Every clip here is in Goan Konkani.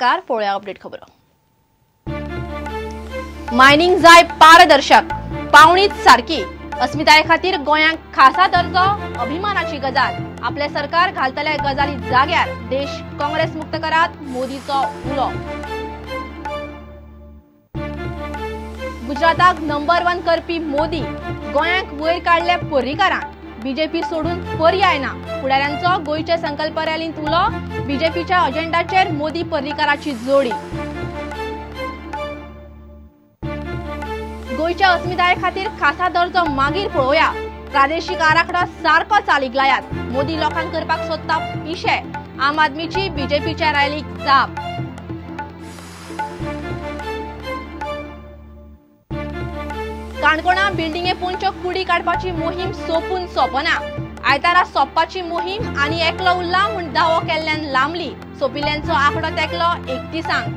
नमस्कार, पळोवया अपडेट खबरो. मायनिंग जाय पारदर्शक, पावणीच सारकी. अस्मिताये खातीर गोंयांक खासा दर्जो अभिमानाची गजाल. आपले सरकार घालतल्या गजाली जाग्यार. देश काँग्रेस मुक्त करात, मोदीचो उलो. गुजराताक नंबर 1 करपी मोदी, गोंयांक वयर काडले पर्रीकारान. बीजेपी सोडून पर्याय ना, फुडाऱ्यांचो गोंयचे संकल्प रॅलींत उलो. बीजेपीच्या अजेंडाचेर मोदी पर्रीकाराची जोडी. गोंयच्या अस्मिताये खातीर खासा दर्जो मागीर पळोवया. प्रादेशीक आराखडो सारको चालीक लायात. मोदी लोकांक करपाक सोदता पिशे. आम आदमीची बीजेपीच्या रॅलीक जाप. काणकोणा बिल्डिंगे पोंच्यो कुडी काडपाची मोहीम सोपून सोंपना. आयतारा सोंपपाची मोहीम आनी एकलो उरला म्हूण दावो केल्ल्यान लांबली. सोंपिल्ल्यांचो आंकडो तेंकलो 31.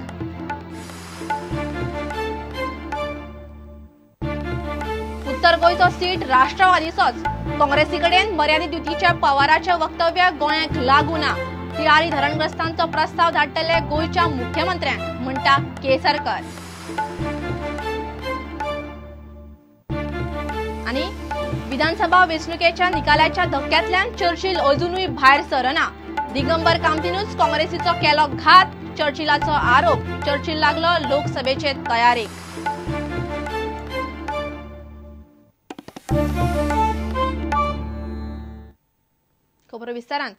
उत्तर गोंयचो सीट राष्ट्रवादीचोच. काँग्रेसी कडेन मर्यादीत युतीच्या पवाराचें वक्तव्य गोंयांक लागू ना. तिळारी धरणग्रस्तांचो प्रस्ताव धाडटले गोंयच्या मुख्यमंत्र्यांक, म्हणटा केसरकर. आनी विधानसभा वेंचणुकेच्या निकालाच्या धक्क्यांतल्यान चर्चिल अजुनूय भायर सरना. दिगंबर कामतीनूच काँग्रेसीचो केलो घात, चर्चिलाचो आरोप. चर्चिल लागलो लोकसभेचे तयारेक. खबरो विस्तारान.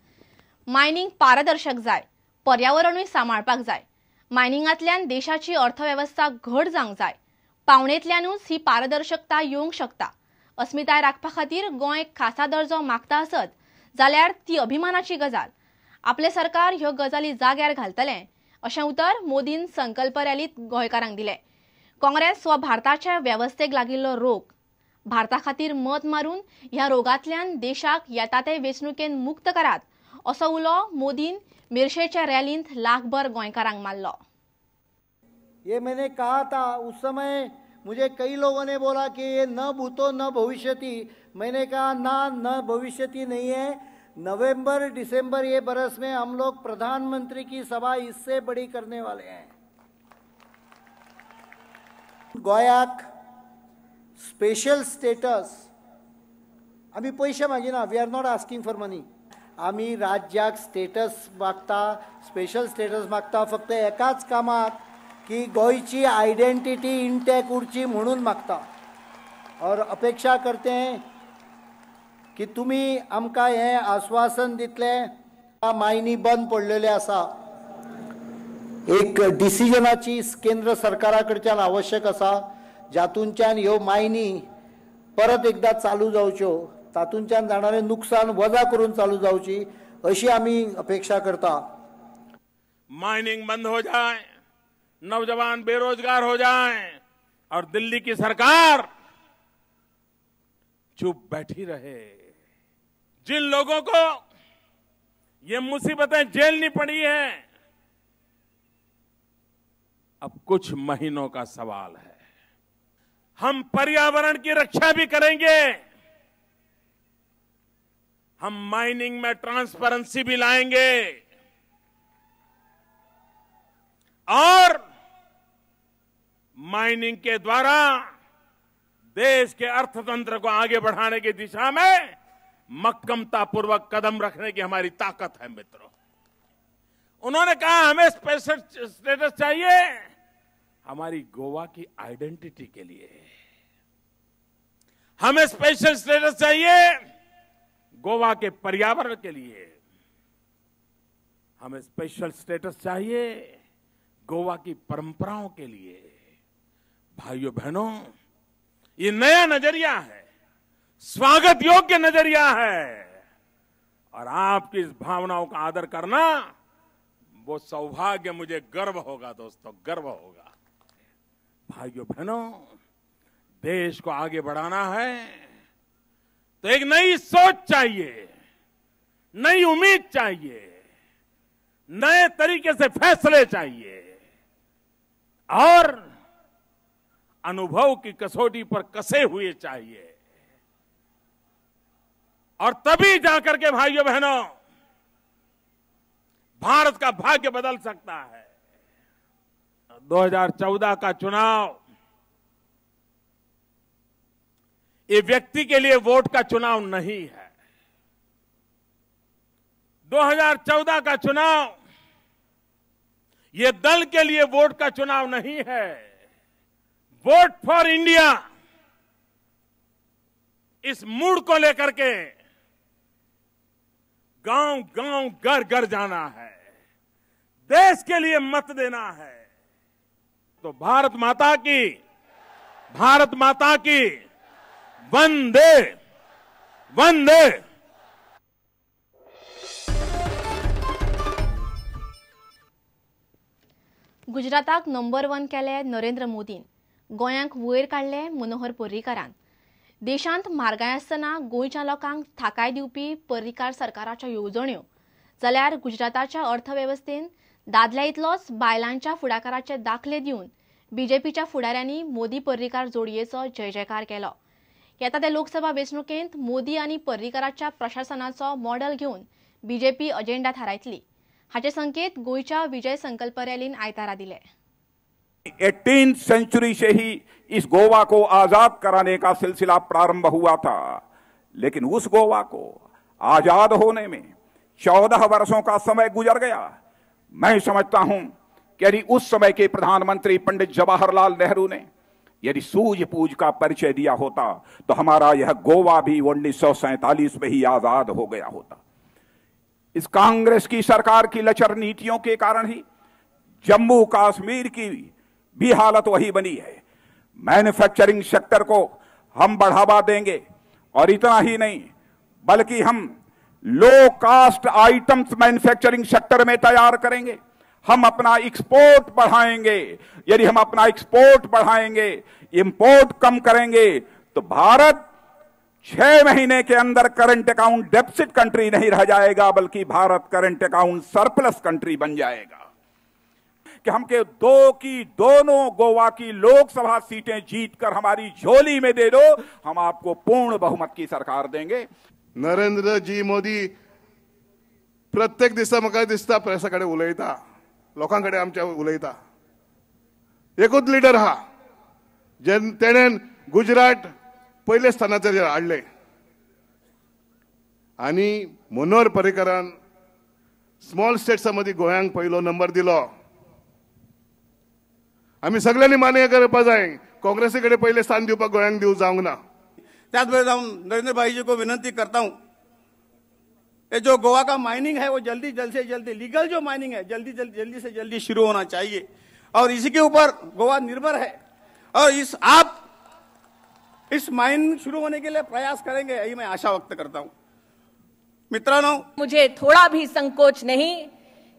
मायनिंग पारदर्शक जाय, पर्यावरणूय सांबाळपाक जाय. मायनिंगांतल्यान देशाची अर्थवेवस्था घट जावंक जाय. पावणेंतल्यानूच ही पारदर्शकता येवंक शकता. अस्मिताय राखपा खातीर गोंय खासा दर्जो मागता आसत जाल्यार ती अभिमानाची गजाल. आपलें सरकार ह्यो गजाली जाग्यार घालतलें, अशें उतर मोदीन संकल्प रॅलींत गोंयकारांक दिलें. काँग्रेस हो भारताच्या वेवस्थेक लागिल्लो रोग. भारता खातीर मत मारून ह्या रोगांतल्यान देशाक येता ते वेंचणुकेन मुक्त करात, असो उलो मोदीन मिरशेच्या रॅलींत लाखभर गोंयकारांक मारलो. ये मैंने कहा था उस समय, मुझे कई लोगों ने बोला कि ये न भूतो न भविष्यति. मैंने कहा ना, न भविष्यति नहीं है. नवंबर दिसंबर ये बरस में हम लोग प्रधानमंत्री की सभा इससे बड़ी करने वाले हैं. गोयाक स्पेशल स्टेटस आमी पैसे मागिना. We are not asking for money. आमी राज्याक स्टेटस मागता, स्पेशल स्टेटस मागता फक्त एकाच कामाक, की गोंयची आयडेंटिटी इंटॅक्ट उरची म्हणून मागता. और अपेक्षा करते हैं की तुमी आमकां हें आश्वासन दितले. मायनी बंद पडलेले आसा, एक डिसिजनाची केंद्र सरकारा कडच्यान आवश्यक आसा, जातूंच्यान ह्यो मायनी परत एकदा चालू जावच्यो, तातूंच्यान जाणारें नुकसान वजा करून चालू जावची अशी आमी अपेक्षा करता. मायनिंग बंद हो जाए, नौजवान बेरोजगार हो जाएं और दिल्ली की सरकार चुप बैठी रहे. जिन लोगों को ये मुसीबतें झेलनी पड़ी हैं, अब कुछ महीनों का सवाल है. हम पर्यावरण की रक्षा भी करेंगे, हम माइनिंग में ट्रांसपेरेंसी भी लाएंगे और माइनिंग के द्वारा देश के अर्थतंत्र को आगे बढ़ाने की दिशा में मक्कमतापूर्वक कदम रखने की हमारी ताकत है. मित्रों, उन्होंने कहा हमें स्पेशल स्टेटस चाहिए हमारी गोवा की आइडेंटिटी के लिए, हमें स्पेशल स्टेटस चाहिए गोवा के पर्यावरण के लिए, हमें स्पेशल स्टेटस चाहिए गोवा की परंपराओं के लिए. भाइयों बहनों, ये नया नजरिया है, स्वागत योग्य नजरिया है और आपकी इस भावनाओं का आदर करना वो सौभाग्य, मुझे गर्व होगा दोस्तों, गर्व होगा. भाइयों बहनों, देश को आगे बढ़ाना है तो एक नई सोच चाहिए, नई उम्मीद चाहिए, नए तरीके से फैसले चाहिए और अनुभव की कसौटी पर कसे हुए चाहिए. और तभी जाकर के भाइयों बहनों भारत का भाग्य बदल सकता है। 2014 का चुनाव ये व्यक्ति के लिए वोट का चुनाव नहीं है। 2014 का चुनाव ये दल के लिए वोट का चुनाव नहीं है। वोट फॉर इंडिया, इस मूड को लेकर के गांव गांव घर घर जाना है, देश के लिए मत देना है। तो भारत माता की, भारत माता की, वंदे वंदे। गुजराताक नंबर 1 केले नरेंद्र मोदीन, गोंयांक वयर काडले मनोहर पर्रीकारान। देशांत म्हारगाय आसतना गोंयच्या लोकांक थाकाय दिवपी पर्रीकार सरकाराच्यो येवजण्यो, जाल्यार गुजराताच्या अर्थवेवस्थेन दादल्या इतलोच बायलांच्या फुडाकाराचे दाखले दिवन बीजेपीच्या फुडाऱ्यांनी मोदी पर्रीकार जोडयेचो जयजयकार केलो। येता ते लोकसभा वेंचणुकेंत मोदी आनी पर्रीकाराच्या प्रशासनाचो मॉडेल घेवन बीजेपी अजेंडा थारायतली, हाचे संकेत गोंयच्या विजय संकल्प रॅलीन आयतारा दिले। 18वीं सेंचुरी से ही इस गोवा को आजाद कराने का सिलसिला प्रारंभ हुआ था, लेकिन उस गोवा को आजाद होने में 14 वर्षों का समय गुजर गया। मैं समझता हूं कि यदि उस समय के प्रधानमंत्री पंडित जवाहरलाल नेहरू ने यदि सूझबूझ का परिचय दिया होता तो हमारा यह गोवा भी 1947 में ही आजाद हो गया होता। इस कांग्रेस की सरकार की लचर नीतियों के कारण ही जम्मू कश्मीर की भी हालत वही बनी है। मैन्युफैक्चरिंग सेक्टर को हम बढ़ावा देंगे और इतना ही नहीं बल्कि हम low cost items manufacturing sector में तैयार करेंगे। हम अपना एक्सपोर्ट बढ़ाएंगे। यदि हम अपना एक्सपोर्ट बढ़ाएंगे, इंपोर्ट कम करेंगे तो भारत 6 महीने के अंदर करंट अकाउंट डेफिसिट कंट्री नहीं रह जाएगा, बल्कि Bharat current account surplus country बन जाएगा। कि हमके दो की दोनों गोवा की लोकसभा सीटें जीतकर हमारी झोली में दे दो, हम आपको पूर्ण बहुमत की सरकार देंगे। नरेंद्र जी मोदी प्रत्येक दिसा म्हाका दिसता प्रेसा कडेन उलयता, लोकां कडेन आमच्या उलयता। एकूच लिडर आहा जे तेणेन गुजरात पयल्या स्थानाचेर हाडलें आनी मनोहर पर्रीकारान स्मॉल स्टेट्सा मदीं गोंयांक पयलो नंबर दिलो। आमी सगळ्यांनी मान्य करपा जाय, काँग्रेसी कडेन पयलें स्थान दिवपाक गोंयांक दिवंक जावंक ना। त्याच बरोबर हांव नरेंद्र भाई जी को विनंती करता हूँ, ये जो गोवा का माइनिंग है वो जल्दी जल्द से जल्दी लीगल जो माइनिंग है जल्दी जल्दी से जल्दी शुरू होना चाहिए और इसी के ऊपर गोवा निर्भर है। और इस आप इस माइन शुरू होने के लिए प्रयास करेंगे, यही मैं आशा व्यक्त करता हूं। मित्रांनो, मुझे थोड़ा भी संकोच नहीं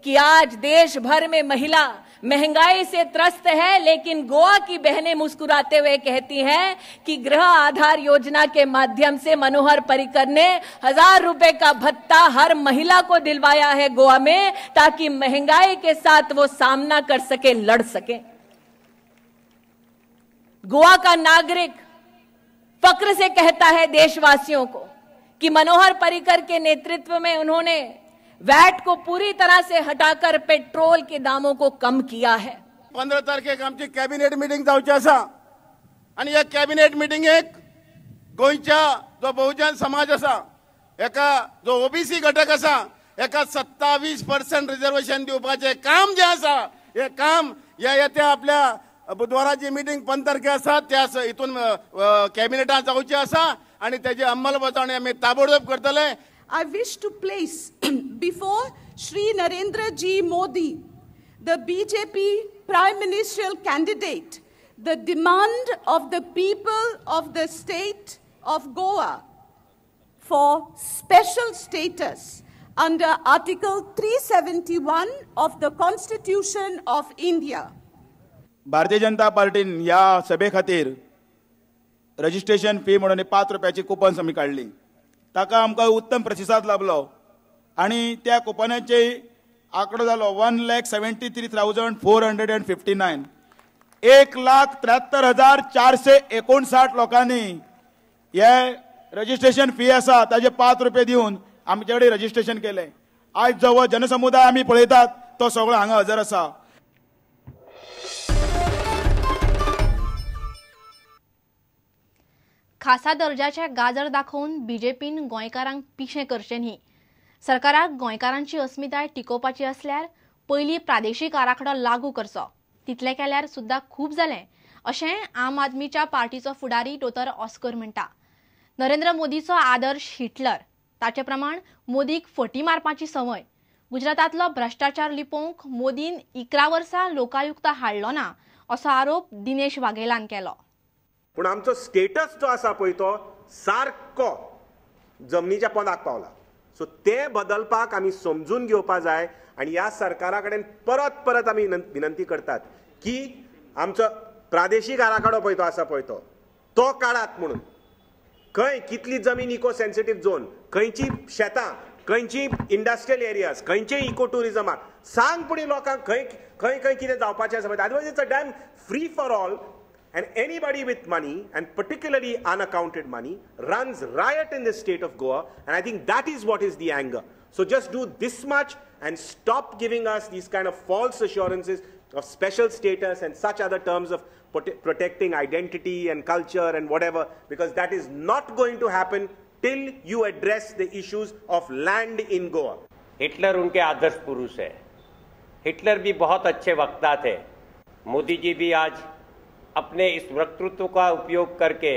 कि आज देश भर में महिला महंगाई से त्रस्त है, लेकिन गोवा की बहनें मुस्कुराते हुए कहती हैं कि गृह आधार योजना के माध्यम से मनोहर पर्रिकर ने 1000 रुपए का भत्ता हर महिला को दिलवाया है गोवा में, ताकि महंगाई के साथ वो सामना कर सके, लड़ सके। गोवा का नागरिक फक्र से कहता है देशवासियों को कि मनोहर पर्रिकर के नेतृत्व में उन्होंने वैट को पूरी तरह से हटाकर पेट्रोल के दामों को कम किया है। 15 तारखेक आमची कॅबिनेट मिटिंग जावची आसा आनी ह्या कॅबिनेट मिटिंगेक गोंयच्या जो बहुजन समाज आसा, एका जो ओबीसी घटक आसा, एका 27% रिजर्वेशन दिवपाचें काम जें आसा, हें काम ह्या येत्या आपल्या बुधवाराची मिटिंग 15 तारखे आसा त्या हितून कॅबिनेटान जावची आसा आनी तेजी अंमलबजावणी आमी ताबडतोब करतले। I wish to place before Shri Narendra Ji Modi, the BJP Prime Ministerial candidate, the demand of the people of the state of Goa for special status under Article 371 of the Constitution of India. Bharatiya Janata पार्टीन ह्या सभे खातीर रजिस्ट्रेशन फी म्हणून 5 रुपयाची कुपन्स आमी काडली, ताका आमकां उत्तम प्रतिसाद लाभलो आनी त्या कुपनाचे आंकडो जालो 1,73,459। 1,73,459 लोकांनी हे रजिस्ट्रेशन फी आसा ताजे 5 रुपये दिवन आमचे कडेन रजिस्ट्रेशन केलें। आयज जो जनसमुदाय आमी पळयतात तो सगळो हांगा हजर आसा। खासा दर्जाचे गाजर दाखोवन बीजेपीन गोंयकारांक पिशें करचें न्ही. सरकाराक गोंयकारांची अस्मिताय टिकोवपाची आसल्यार पयलीं प्रादेशीक आराखडो लागू करचो, तितलें केल्यार सुद्दां खूब जालें अशें आम आदमीच्या पार्टीचो फुडारी दोतोर ऑस्कर म्हणटा. नरेंद्र मोदीचो आदर्श हिटलर, ताचे प्रमाण मोदीक फटी मारपाची संवय. गुजरातांतलो भ्रश्टाचार लिपोवंक मोदीन 11 वर्सां लोकायुक्त हाडलो ना असो आरोप दिनेश वाघेलान केलो. पूण आमचो स्टेटस जो आसा पळय तो सारको जमनीच्या पोंदाक पावला. सो ते बदलपाक आमी समजून घेवपा जाय आनी ह्या सरकारा कडेन परत परत आमी विनंती करतात की आमचो प्रादेशीक आराखडो पळय तो आसा पळय तो काडात म्हणून. खंय कितली जमीन इको सेन्सिटीव झोन, खंयची शेतां, खंयची इंडस्ट्रियल एरियाज, खंयचे इको ट्युरिजमाक सांग पुणी लोकांक खंय खंय खंय कितें जावपाचें आसा. Otherwise it's a damn free for all and anybody with money and particularly unaccounted money runs riot in the state of Goa, and I think that is what is the anger. So just do this much and stop giving us these kind of false assurances of special status and such other terms of protecting identity and culture and whatever, because that is not going to happen till you address the issues of land in Goa. Hitler उनके आदर्श पुरुष है. हिटलर भी बहुत अच्छे वक्ता थे. मोदी जी भी आज अपने इस वक्तृत्व का उपयोग करके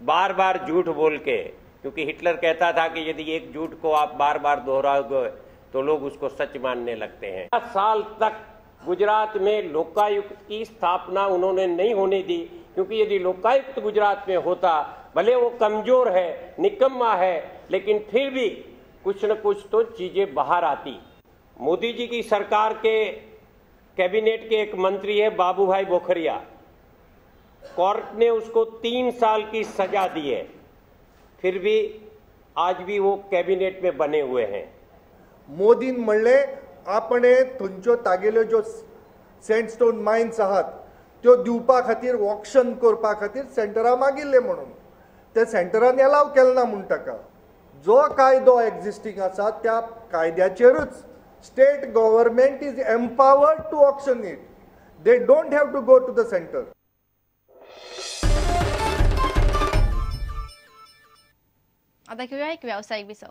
बार बार झूठ बोल के, क्योंकि हिटलर कहता था कि यदि एक झूठ को आप बार बार दोहराओगे तो लोग उसको सच मानने लगते हैं. 7 साल तक गुजरात में लोकायुक्त की स्थापना उन्होंने नहीं होने दी, क्योंकि यदि लोकायुक्त गुजरात में होता, भले वो कमजोर है, निकम्मा है, लेकिन फिर भी कुछ न कुछ तो चीजें बाहर आती. मोदी जी की सरकार के कैबिनेट के एक मंत्री है बाबू भाई बोखरिया, कोर्ट ने उसको 3 साल की सजा दी है, फिर भी आज भी वो कैबिनेट में बने हुए हैं. मोदीन म्हणले आपणे थंयच्यो तागेल्यो ज्यो सँडस्टोन मायन्स आहात त्यो दिवपा खातीर ऑक्शन करपा खातीर सेंटरा मागिल्ले म्हणून ते सेंटरान एलाव केलें ना म्हूण ताका. जो कायदो एक्झिस्टींग आसा त्या कायद्याचेरूच state government is empowered to auction it. They don't have to go to the centre. आता घेऊया एक व्यावसायिक विसव.